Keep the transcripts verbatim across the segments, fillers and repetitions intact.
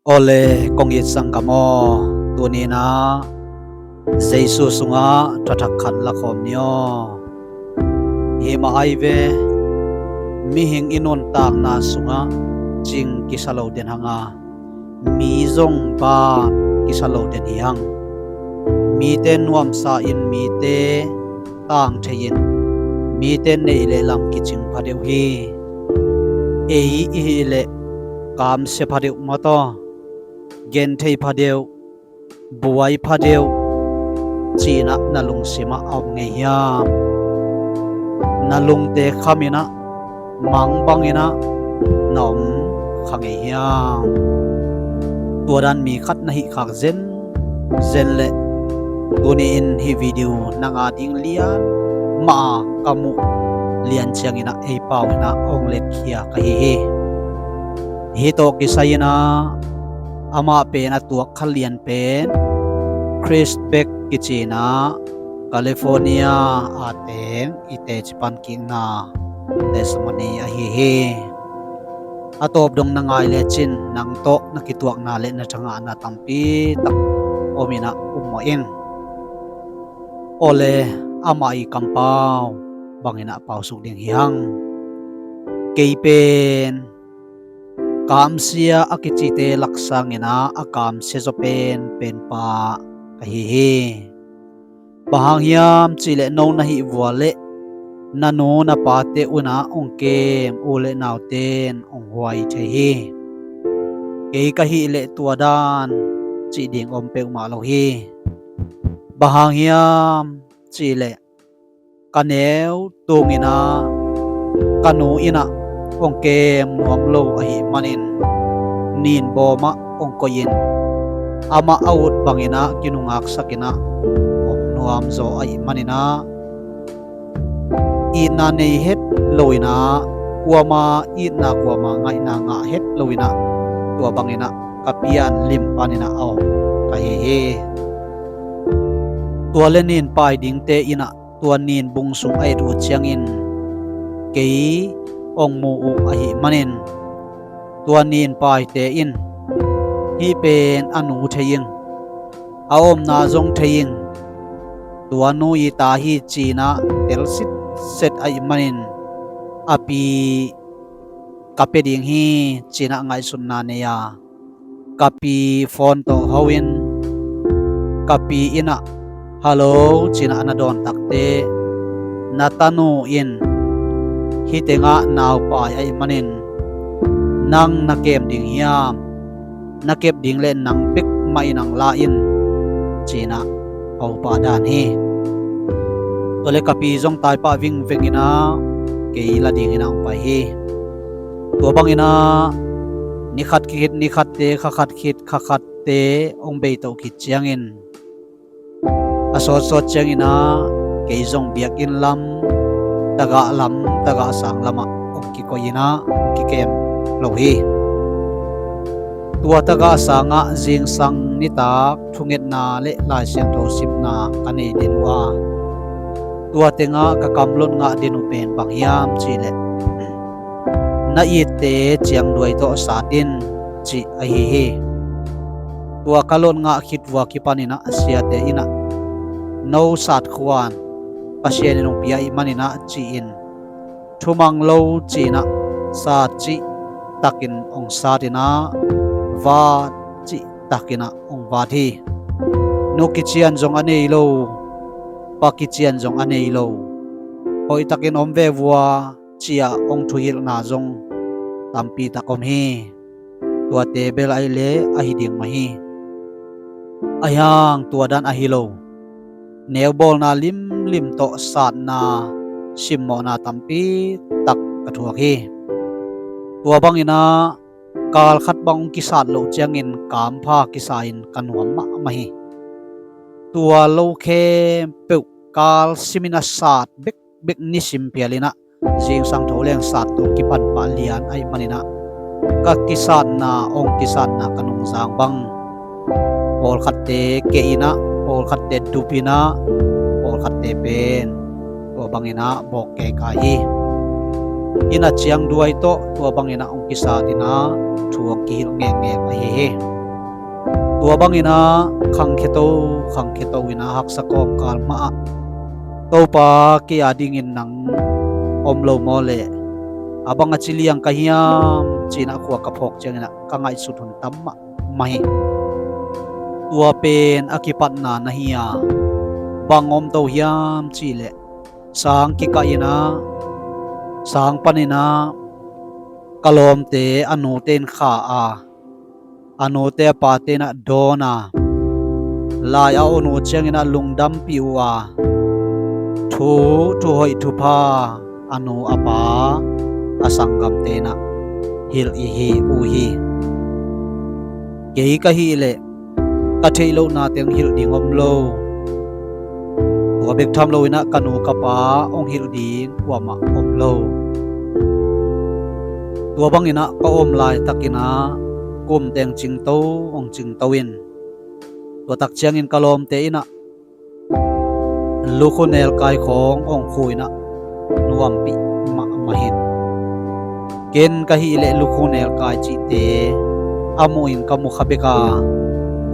Awle kong it sanggam aw, tuni-in ah Jesu sungah thuthak khat lakhawm ni aw. Himah ai ve, mihing i nuntakna sungah cing kisa lo den hang a, mi zong ban kisa lo den hi hang. Mite nuamsa in, mite tang thei in, mite neih le lam kicing pha deuh hi. Ei i hih leh kamsia pha deuh maw taw, genthei pha deuh, buai pha deuh, ci-in ah na lungsimah a om ngei hiam? Na lungte kham in ah mang bangin ah na om kha ngei hiam? Tua dan mi khat na hih khak zenzen leh, tuni-in hih video nang a ding lian mah a ka muh lian ciangin ah ei pau in ah hong letkhia ka hi hi. Hih tawh kisai-in ah amah pen a tuak kha lian pen Chris Beck kici-in ah California a teng i teci pankikna testimony ahi hi. A tawp dong na ngai lecin nang tawh na kituakna le na thangahna tampi tak om in ah um mawh ing. Awle amah i kampau bangin ah pausuk ding hi hang. Kei pen kamsia a kicite lak sangin ah a kamsia zaw penpen pa ka hi hi. Bang hang hiam cihleh no na hih vua leh na nu na pate un ah hong kem u le naute in hong huai thei hi. Kei ka hih leh tua dan cih ding om peuhmah lo hi. Bang hang hiam cihleh ka neu tungin ah ka nu in ah hong kem nuam lo ahih manin ninbawm ah hong koih in, amah a ut bangin ah kinungaksak in ah om nuam zaw ahih manin ah itna nei het lo in ah, kuama itna kuama ngaihna ngah het lo in ah, tua bangin ah ka pian lim panin ah a om ka hi hi. Tua le ninpai dingte in ah tua ninbung sung a et uh ciangin kei hong mu uh ahih manin, tua ninpaite in hih pen a nu thei ing, a omna zong thei ing, tua nu i ta hi ci-in ah tel sitset ahih manin a pi ka pia ding hi ci-in ah ngaihsutna nei a, ka pi phone tawh ho in, ka pi in ah hello ci-in ah na dawn takte, na tanu in hih tengah naupai ahih manin nang na kem ding hiam? Na kep ding le nang bek mah in hong la in ci-in ah a upa dan hi. Tua le ka pi zong taipah vingveng in ah kei la dingin ah hong pai hi. Tua bangin ah ni khat khit ni khatte, kha khat khit kha khatte hong beito khit ciangin a sawtsawt ciangin ah kei zong biakinn lam tagah lam tagah sang lamah hong kikoih in ah hong kikem lo hi. Tua tagah sangah zingsang nitak thungetna le Lai Siangtho simna ka nei den uh a, tua tengah ka kamlot ngah den uh pen bang hiam cihleh, na itte ciangduai tawh sat in cih ahi hi. Tua ka lot ngah khit vua kipanin ah siate in ah no sat khuan Pasian in hong pia ahih manin ah ci-in thumang lo ci-in ah sat cih takin hong sat in ah vat cih takin ah hong vat hi. Nu kician zong a nei lo, pa kician zong a nei lo, hoihtakin om ve vua ci-a hong thuhilhna zong tampi tak om hi. Tuate bel ahi le ahi ding mah hi. Ahi hang tua dan ahi lo, neubawlna limlim tawh satna simmawhna tampi tak ka thuak hi. Tua bangin ah kal khat bang hong kisat loh ciangin kampha kisa-in ka nuam mahmah hi. Tua lo khempeuh kal simin a sat bekbek nisim phialin ah zingsang tho leng sat tawh kipan pah lian ahih manin ah ka kisatna hong kisatna ka nungzang bang pawlkhatte keh in ah, pawlkhatte dup in ah, pawlkhatte pen tua bangin ah bawk keikai hi. Inn a ciangduai tawh tua bangin ah hong kisat in ah thu hong kihilh ngekngek ahi hi. Tua bangin ah khangkhia to, khangkhia to in ah haksa kawmkal mah ah, "Topa, kei a dingin nang om lo maw leh, a bang a ci liang ka hiam?" ci-in ah khua ka phawk ciangin ah ka ngaihsut hun tam mahmah hi. Tua pen a kipatna na hi a, bang om to hiam cih leh, sang kikah in ah, sang panin ah ka lawmte a nute in kha a, a nute a pate in ah dawn a, lai a on uh ciangin ah lungdampih uh a, thu, thuhoih thupha a nu a pa, a sanggamte in ah hilh i hi uh hi. Kei ka hih leh ka theih lohna teng hilh ding om lo. Tua bek tham loin ah ka nu ka pa hong hilh ding kuamah om lo. Tua bangin ah ka om laitakin ah kum teng cingto hong cingto in, tua tak ciangin ka lawmte in ah lukhu nelkai khawng hong khu in ah nuampih mahmah hi. Ken ka hih leh lukhu nelkai cihte a muhin ka mu kha bek a,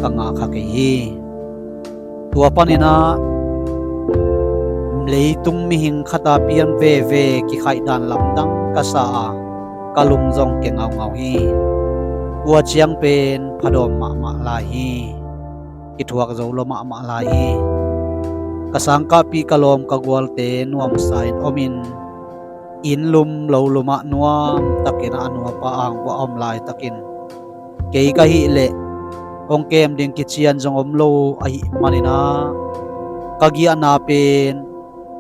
ka ngah kha kei hi. Tua panin ah leitung mihing khat a pian veve kikhaih dan lamdang ka sa a, ka lung zong ke ngaungau hi. Tua ciang pen phadawm mahmah lai hi. Kithuak zo lua mahmah lai hi. Ka sangkahpih, ka lawm, ka gualte nuamsa in om in, inn lum lo lum ah nuam takin ah a nu a pa angbuah a om laitakin, kei ka hih leh hong kem ding kician zong om lo ahih manin ah, ka giahna pen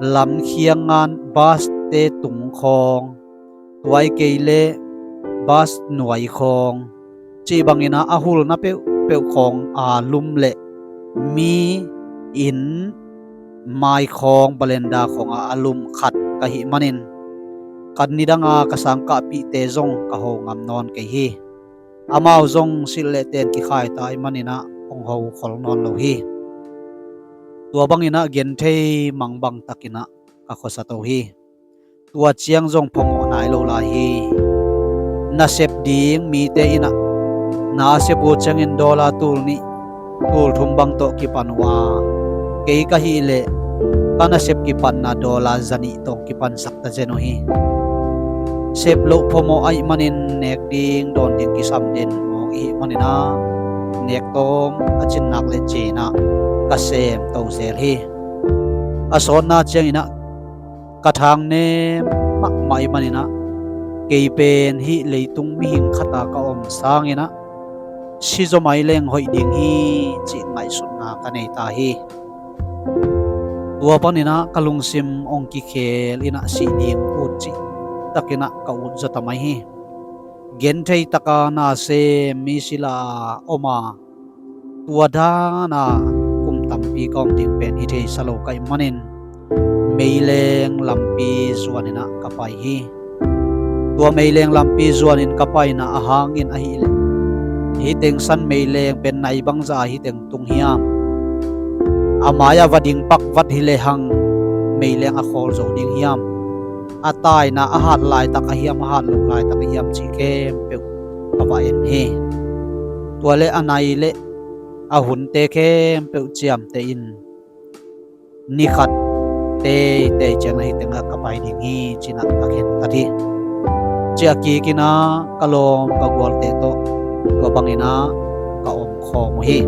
lamkhiang ngan bus-te tung khawng, tua ahih kei leh bus nuai khawng, cih bangin ah a hulna peuhpeuh khawng a lum leh mi inn mai khawng, balenda khawng a a lum khat ka hih manin, ka nidang a ka sangkahpihte zong ka ho ngam nawn kei hi. Amau zong silh leh ten kikhai ta ahih manin ah hong ho khol nawn lo hi. Tua bangin ah genthei mangbang takin ah ka khuasa to hi. Tua ciang zong phamawh nai lo lai hi. Nasep ding mite in ah na a sep uh ciangin dollar tul nih, tul thum bang tawh kipan uh a, kei ka hih leh ka nasep kipatna dollar zanih tawh kipansak ta zen uh hi. Sep loh phamawh ahih manin nek ding dawn ding kisam den mawk i hih manin ah, nek tawm a cin nak leh ci-in ah ka sem to zel hi. A sawtna ciangin ah ka thang nem mahmah i hih manin ah, kei pen hih leitung mihing khat a ka om sangin ah si zaw mai leng hoih ding hi, cih ngaihsutna ka nei ta hi. Tua panin ah ka lungsim hong kikhel in ah sih ding ut cih takin ah ka ut zaw ta mai hi. Genthei taka na sem mi sila a om a, tua dan a kum tampi ka om ding pen hi thei sa lo ka hih manin, meileng lampi zuan in ah ka pai hi. Tua meileng lampi zuanin ka paina a hangin ahih leh, hih teng san meileng pen nai bangzah a hih teng tung hiam? A mai-ah va ding pak vat hi lehang meileng a khawl zo ding hiam? A taina a hat laitak a hiam, a hat loh laitak a hiam cih khempeuh ka va en hi. Tua leh a nai leh a hunte khempeuh ciamteh in, ni khat teitei ciang na hih tengah ka pai ding hi, ci-in ah ka khentat hi. Ciah kik in ah ka lawm ka gualte tawh tua bangin ah ka om khawm uh hi.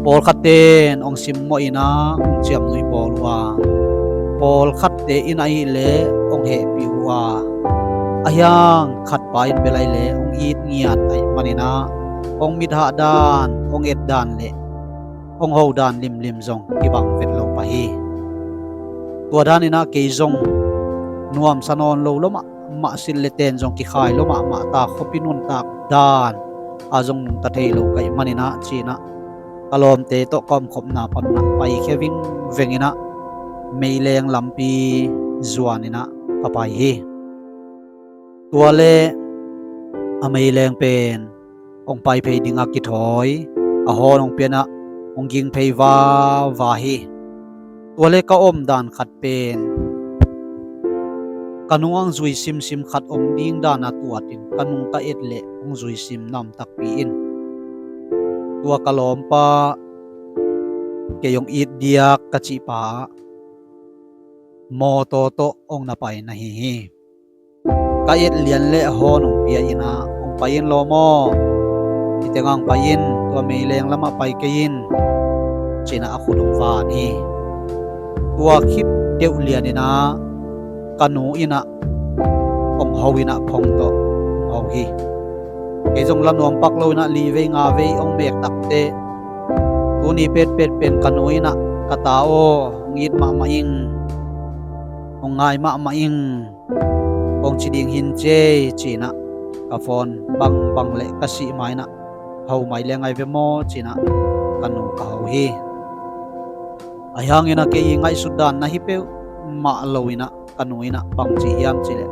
Pawlkhatte in hong simmawh in ah hong ciamnuih bawl uh a, pawlkhatte in ahih leh hong hehpih uh a, a hiang khatpa in bel ahih leh hong it ngiat ahih manin ah, hong mithah dan, hong et dan leh hong ho dan limlim zong kibang vet lo pah hi. Tua danin ah kei zong nuamsa nawn lo lua mahmah, silh leh ten zong kikhai lua mahmah, ta khuapi nuntak dan a zong nungta thei lo ka hih manin ah, ci-in ah ka lawmte tawh ka omkhopna panin ah paikhia vingveng in ah meileng lampi zuan in ah ka pai hi. Tua leh a meileng pen hong pai phei ding a kithawi, a hawn hong pian ah hong ging phei vava hi. Tua leh ka om dan khat pen ka nungah zui simsim khat om ding dan a tuat in, ka nung ka et leh hong zui sim na om takpi in, Tua ka lawmpa, kei hong it diak ka cihpa ah mawtaw tawh hong na pai na hi hi. Ka et lian le hawn hong pia in ah, "Hong pai in lawm aw, hi tengah hong pai in, tua meileng lamah pai kei in," ci-in ah a khut hong van hi. Tua khit deuh lian in ah ka nu in ah hong ho in ah phone tawh hong ho hi. Kei zong la nuam pak lo in ah li vei nga vei hong mek takteh, tuni petpet pen ka nu in ah, "Ka ta aw, hong it mahmah ing, hong ngai mahmah ing, hong ci ding hi in ci ei," ci-in ah ka phone bangbang le ka sih ma-in ah, "Ho mai leng ai ve maw?" ci-in ah ka nu ka ho hi. Ahi hangin ah kei i ngaihsut dan na hi peuhmah lo in ah ka nu in ah bang ci hiam cih leh,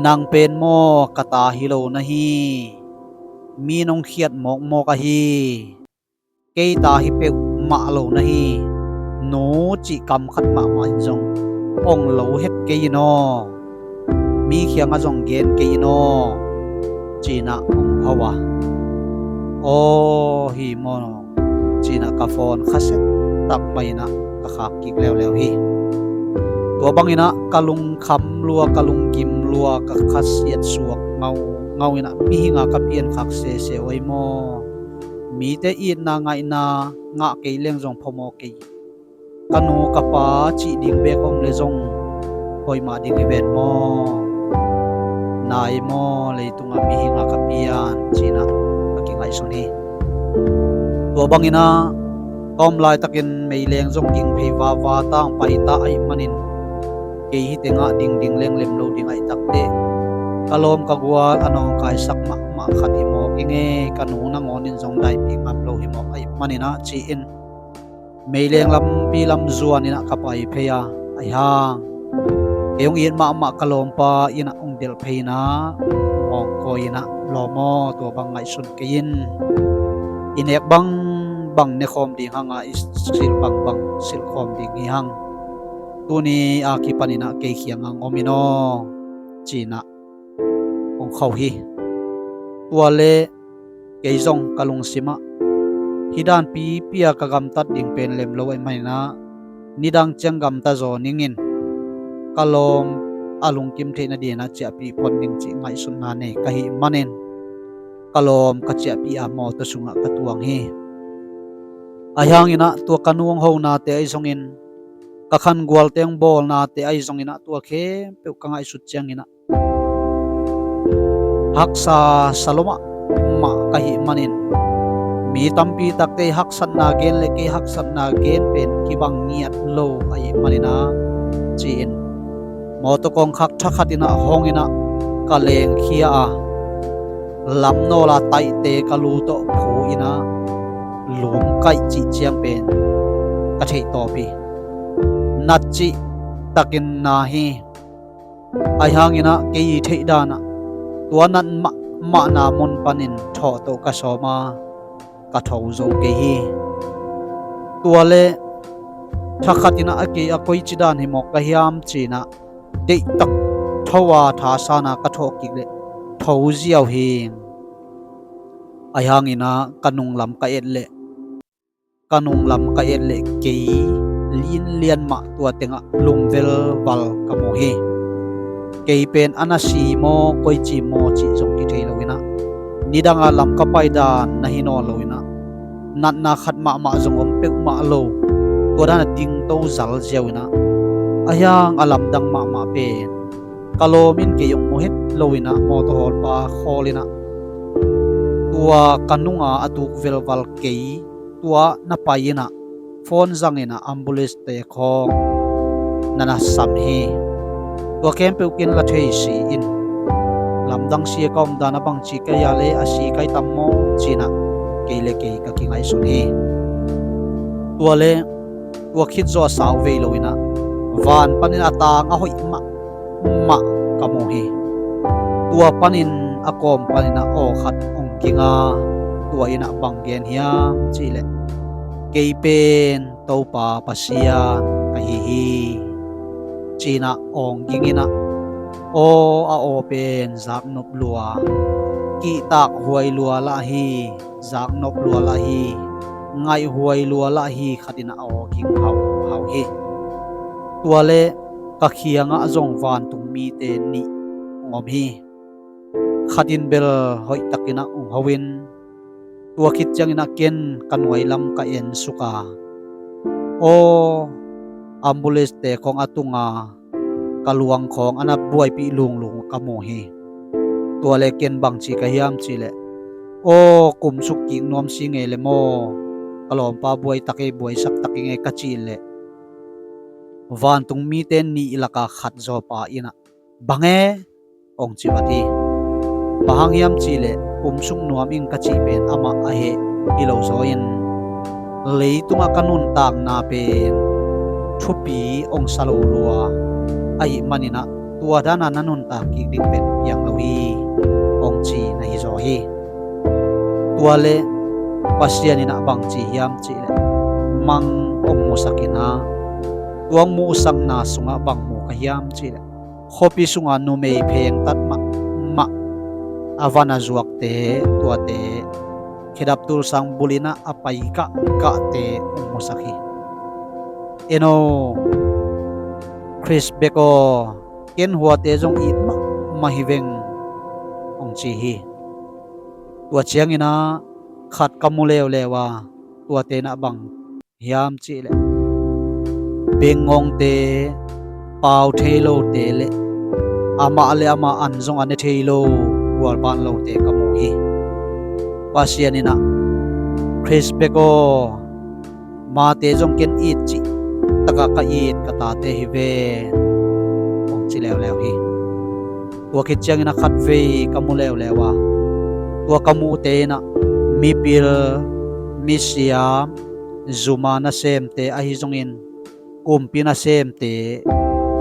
"Nang pen maw ka ta hi lo na hi, mi nong khiat mawkmawk ahi. Kei ta hi peuhmah lo na hi, nu cih kam khat mahmah in zong hong lo hek kei in aw, mi kiangah zong gen kei in aw," ci-in ah hong ho a, "Aw hi maw," ci-in ah ka phone khasia tak mah in ah ka khak kik leuleu hi. Tua bangin ah ka lungkham lua, ka lunggim lua, ka khasiat suak ngaungau in ah, "Mihing a ka piankhak sese uh ahi maw? Mite itna ngaihna ngah kei leng zong phamawh kei. Ka nu ka pa cih ding bek om le zong hoih mah ding hi ven maw? Nai maw leitungah mihing a ka pian," ci-in ah ka kingaihsun hi. Tua bangin ah ka om laitakin meileng zong ging phei vava ta, hong pai ta ahih manin, kei hi tengah dingding leng lem lo ding ahih takteh, ka lawm ka gual a nawngkaisak mahmah khat hi mawk ing e, ka nu nangawn in zong daipih ngam lo hi mawk ahih manin ah, ci-in meileng lampi lam zuan in ah ka pai phei a, ahi hang kei hong it mahmah ka lawmpa in ah hong delh phei in ah, hong kawi in ah, "Lawm aw, tua bang ngaihsun kei in, i nek bangbang nekhawm ding hang a, i silh bangbang silhkhawm ding hi hang. Tuni a kipan in ah kei kiangah hong om in aw," ci-in ah hong khau hi. Tua le kei zong ka lungsim ah, "Hi dan pipi a ka gamtat ding pen lem lo ahih manin ah, nidang ciang gamta zaw ning in, ka lawm a lungkim theih nading in ah ciahpih phot ning," cih ngaihsutna nei ka hih manin, ka lawm ka ciahpih a mawtaw sungah ka tuang hi. Ahi hangin ah tua ka nu hong honate ahi zongin, ka khan gualte hong bawlnate ahi zongin ah, tua khempeuh ka ngaihsut ciangin ah haksa sa lua mahmah ka hih manin, mi tampi takte haksatna gen le kei haksatna gen pen kibang ngiat lo ahih manin ah, ci-in mawtaw kawngkhak thakhat in ah hong in ah ka lengkhia a, lamnawl a taihte ka lu tawh phu in ah, lum kaih cih ciang pen ka theihtawp hi. Nat cih takin na hi. Ahi hangin ah kei i theih dan ah tua nat mahmahna mun panin thawh tawh ka sawm a, ka tho zo kei hi. Tua le thakhat in ah a kei a koici dan hi mawk ka hiam ci-in ah deihtak tho a, thasan a ka thawh kik leh tho ziau hi. Ahi hangin ah ka nunglam ka et leh, ka nunglam ka et leh kei linlian mah tua tengah lum velval ka mu hi. Kei pen a na si maw, koici maw cih zong kithei lo in ah, nidang a lam ka pai dan na hi nawn lo in ah, natna khat mahmah zong om peuhmah lo, tua dan a dingto zal ziau in ah, ahi hang a lamdang mahmah pen ka lawm in kei hong mu het lo in ah, mawtaw hawlpa khawl in ah, tua ka nung a a tuk velval kei tua na pai in ah, phone zang in ah ambulance te khawng na na sam hi. Tua khempeuh ken la thei si in, lamdang si a ka om dan a bangci ka hi a le, a si ka hi tam maw ci-in ah kei le kei ka kingaihsun hi. Tua le tua khit zawh a sau vei lo in ah van panin a tang a hoih mahmah ka mu hi. Tua panin a kawm panin ah aw khat hong ging a, tua in ah bang gen hiam cih leh, "Kei pen Topa Pasian ka hi hi," ci-in ah awng ging in ah, aw a aw pen zaknop lua, kihtak huai lua lah hi, zaknop lua lah hi, ngaih huai lua lah hi, khat in a aw ging hauhau hi. Tua le ka kiangah zong vantung mite nih hong om hi. Khat in bel hoihtakin a hong ho in, tua khit ciangin a ken ka nuai lam ka ensuk a, aw, ambulance-te khawng a tunga ka luang khawng a na buaipih lunglung ka mu hi. Tua le ken bangci ka hiam cihleh, aw, kumsuk kik nuam si ngei le maw, ka lawmpa buai tak ei, buaisak tak i ngei ka cih leh, vantung mite nih laka khat zawpa in a, bang e, hong ci vat hi. Bang hang hiam cihleh, kumsuk nuam ing ka cih pen amah a heh hi lo zaw in, leitungah ka nuntakna pen thupi hong sa lo lua ahih manin a, tua dana na nuntak kik ding pen piang lo hi, hong ci na hi zaw hi. Tua le Pasian in a bangci hiam cihleh, mang hong musak in a, tua hong musakna sungah bang mu ka hiam cihleh, khuapi sunga numei phengtat mahmah a van a zuakte, tuate khedap tulsang bul in a a pai kahkahte hong musak hi. En aw, Khrist bek aw, ken huate zong it mahmah hi veng, hong ci hi. Tua ciangin a khat ka mu leuleu a, tuate in a bang hiam cihleh, bengngongte, pau thei lote le amah le amah an zong a ne thei lo, gualban lote ka mu hi. Pasian in a, Khrist bek aw, mate zong ken it cih takah ka it ka tate hi ve, hong ci leuleu hi. Tua khit ciangin a khatvei ka mu leuleu a, tua ka muhte in a mipil, misiam, zuma nasemte ahi zongin kumpi nasemte,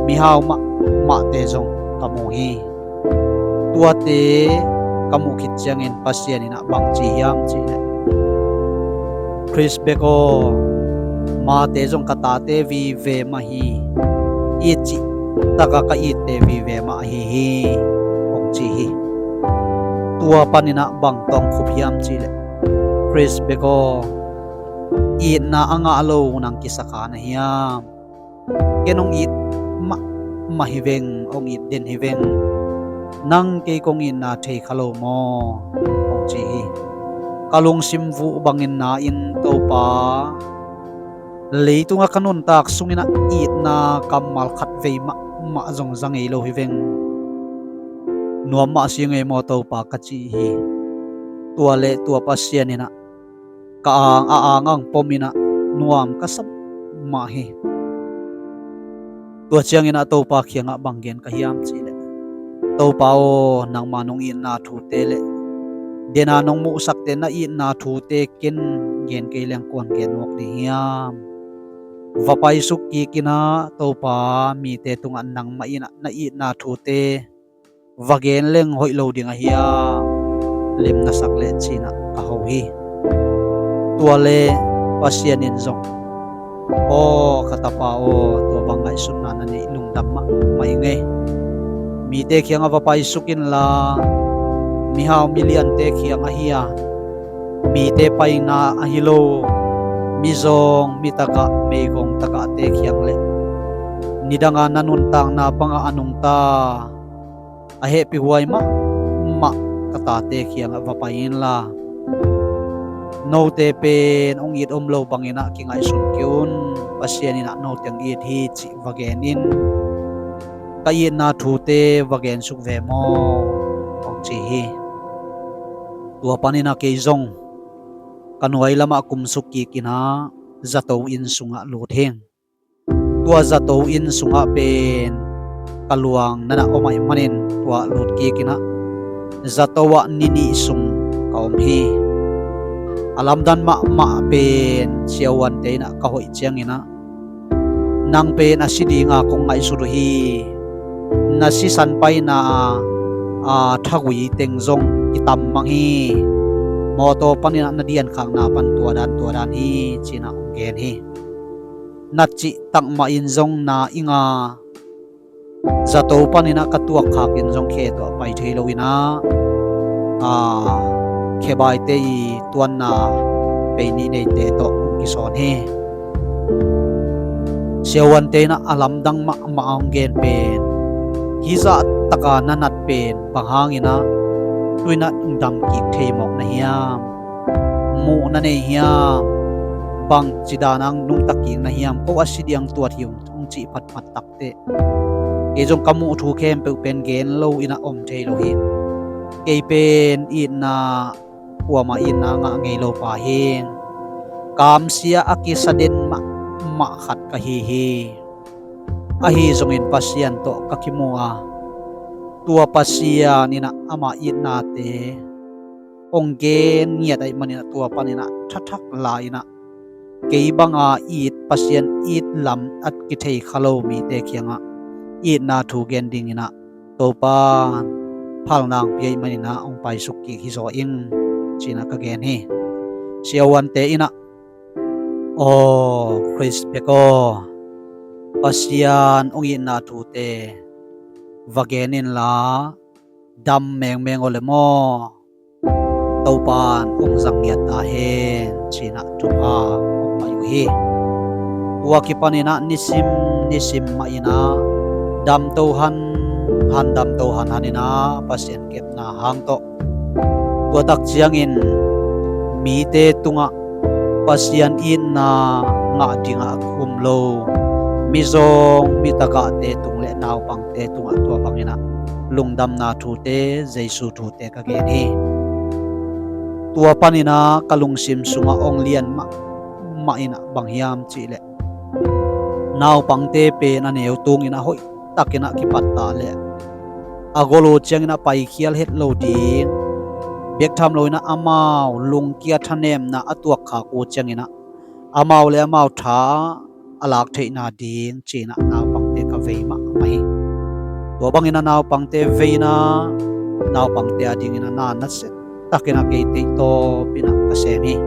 mihau mahmahte zong ka mu hi. Tuate ka muh khit ciangin Pasian in a bangci hiam cihleh, Khrist bek aw, mate zong ka tate vive mah hi, it cih takah ka itte vive mah ahi hi, hong ci hi. Tua panin a bang tawh hong khup hiam cihleh, Khrist bek aw, itna a ngah lo nang kisakha na hiam? Ken hong it mahmah hi veng, hong it den hi veng, nang kei kong itna thei kha lo maw, hong ci hi. Ka lungsim vuh bangin na in, Topa, leitungah ka nuntak sungin a itna kammal khatvei mahmah zong za ngei lo hi veng, nuam mah si ngei maw Topa, ka ci hi. Tua le tua Pasian in a ka ang, a ang ang pom in a nuam ka sa mah hi. Tua ciangin a Topa kiangah bang gen ka hiam cihleh, Topa aw, nangma nong itna thute le dena nong muhsakte na itna thute ken gen kei leng kuan gen nuak ding hiam? Va paisuk kik in a Topa, mite tungah nangmah in a na itna thute va gen leng hoih lo ding a hiam, lim na sak leh, ci-in ah ka ho hi. Tua leh Pasian in zong, aw ka tapa aw, tua bang ngaihsutna na neih lungdam mahmah ing ei. Mite kiangah va paisuk inla, mihau miliante kiang ahi a, mite paina ahi lo, mizawng mitakah, meigong takahte kiang leh nidanga na nuntakna bangah a nungta, a hehpihhuai mahmah ka tate kiangah va pai inla, note pen hong it om lo bangin ah kingaihsun kei un, Pasian in ah note hong it hi cih va gen in. Ka itna thute va gensuk ve maw, hong ci hi. Tua panin ah kei zong ka nuai lamah kumsuk kikin ah zato inn sungah lut hi. Tua zato inn sungah pen ka luang na na om ahih manin tua lut kikin ah zato ah ni nih sung ka om hi. A lamdang mahmah pen siavuante in ah ka hoih ciangin ah, nang pen a si dinga kong ngaihsut uh hi. Na sisan paina a thagui teng zong kitam mang hi. Mawtaw panin ah na diankhakna pan tua dan tua dan hi, ci-in ah hong gen hi. Na cih tak mah in zong na ing a, zato panin ah ka tuakkhakin zong khe tawh pai thei lo in ah, a, khebaite i tuanna pei nih neite tawh hong kisawn hi. Siavuante in ah a lamdang mahmah a hong gen pen, hih zah taka na nat pen bang hangin ah tu in ah dam kik thei mawk na hiam? Muh na nei hiam? Bangci dan a nungta kik na hiam? Ko a si ding tuat hi ung, hong cih phatphat takteh, kei zong ka muh thu khempeuh pen gen lo in ah om thei lo hi. Kei pen itna, kuamah itna ngah ngei lo pa hi. Kamsia a kisa den mahmah khat ka hi hi. Ahi zongin Pasian tawh ka kimu a, tua Pasian in ah ama itnate hong gen ngiat ahih manin ah tua panin ah thathak la in ah, kei banga it, Pasian it lam a kithei kha lo mite kiangah itna thu gen dingin ah Topa'n phalna hong pia ahih manin ah hong paisuk kik hi zaw ing, ci-in ah ka gen hi. Siavuante in ah, aw Khrist bek aw, Pasian hong itna thute va gen inla, dam mengmeng aw le maw, Topa'n hong zang ngiat ta hen, ci-in ah thupha hong mai uh hi. Tua kipanin ah nisim nisim mah in ah damto hanhan, damto hanhan in ah Pasian kepna hang tawh, tua tak ciangin mite tungah Pasian itna ngah dingah um lo mizawng mitagahte tung le naupangte tungah tua bangin ah lungdamna thute, Jesu thute ka gen hi. Tua panin ah ka lungsim sungah hong lian mahmah in ah bang hiam cih leh, naupangte pen a neu tungin ah hoih takin ah kipat ta leh, a gol uh ciangin ah paikhial het lo ding, bek tham lo in ah amau lungkia thanemna a tuakkhak uh ciangin ah amau le amau tha a lak theihna ding, ci-in ah naupangte ka vei mahmah hi. Tua bangin ah naupangte veina, naupangte a dingin ah na nasia takin ah kei teihtawp in ah ka sem hi.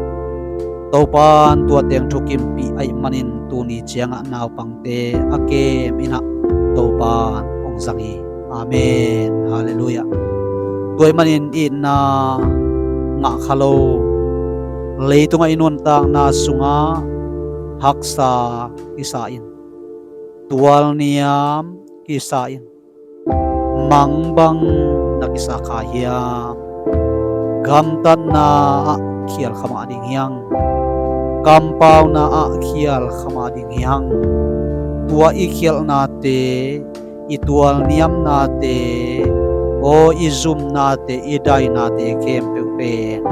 Topa'n tua teng thukimpih ahih manin tuni ciangah naupangte a kem in ah Topa'n hong zang hi. Amen. Halleluiah. Tua ahih manin itna ngah kha lo, leitungah i nuntakna sungah haksa kisa in, tualniam kisa in, mang bang na kisa kha hiam? Gamtatna ah khial kha mah ding hi hang. Kampauna ah khial kha mah ding hi hang. Tua i khialhnate, i tualniamnate, aw i zumnate, i dainate khempeuh pen,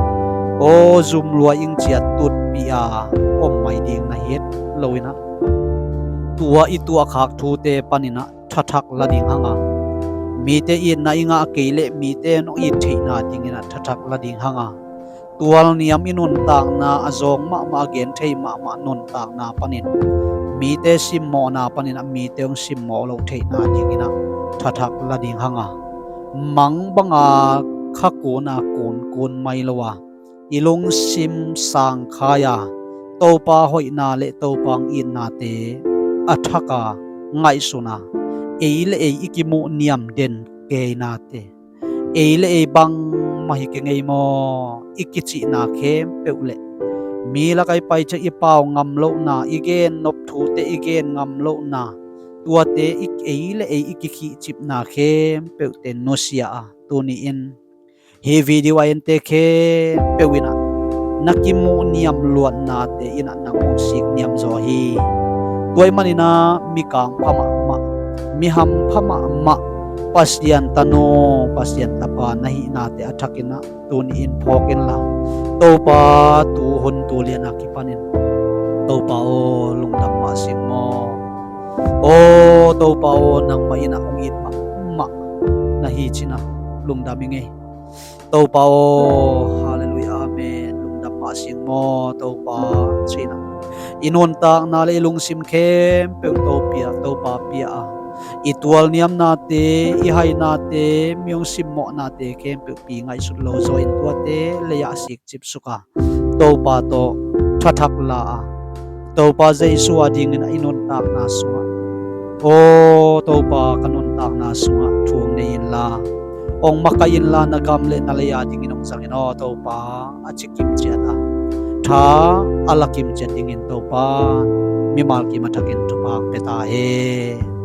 aw zum lua ing ci-a tutpih a om mai ding na hi het lo in ah, tua i tuahkhak thute panin ah thathak la ding hang a, mite itna i ngah kei leh mite in hong it theihna dingin ah thathak la ding hang a, tualniam i nuntakna a zawng mahmah, a gen thei mahmah nuntakna panin, mite simmawhna panin ah mite hong simmawh loh theihna dingin ah thathak la ding hang a, mang banga kha kun a kun kun mai lo a, i lungsim sangkhai a, Topa hoihna le Topa hong itnate a thak a, ngaihsun a, ei le ei i kimuh niam den keinate, ei le ei bangmah hi kei ngei maw i kicihna khempeuh le, mi lakah i pai ciang i pau ngam lohna, i gen nop thute i gen ngam lohna, tuate i, ei le ei i kikhihcipna khempeuhte nusia a, tuni-in hih video a ente khempeuh in ah na kimuh niam luatnate in ah nang hong sik niam zaw hi. Tua ahih manin ah mikang pha mahmah, miham pha mahmah, Pasian tanu, Pasian tapa na hihnate a thakin ah tuni-in phawk inla, Topa tu hun tu lian a kipanin Topa aw, lungdam mah sing maw? Aw Topa aw, nangmah in ah hong it mahmah na hi ci-in ah lungdam ing ei. Topa aw, halleluiah, amen. Lungdam mah sing maw Topa, ci-in ah i nuntakna le i lungsim khempeuh Topa pia, Topa pia a, i tualniamnate, i hainate, mi hong simmawhnate khempeuh pi ngaihsut lo zaw in tuate lei-ah sik cipsuk a, Topa tawh thathak la a, Topa Jesu a dingin ah i nuntakna sungah, aw Topa, ka nuntakna sungah thu hong nei inla, hong makaih inla na gam le na lei a dingin hong zang in aw Topa, a ci kimciat a, tha a la kimciat dingin Topa, mimal kim a thakin thupha pia ta hen.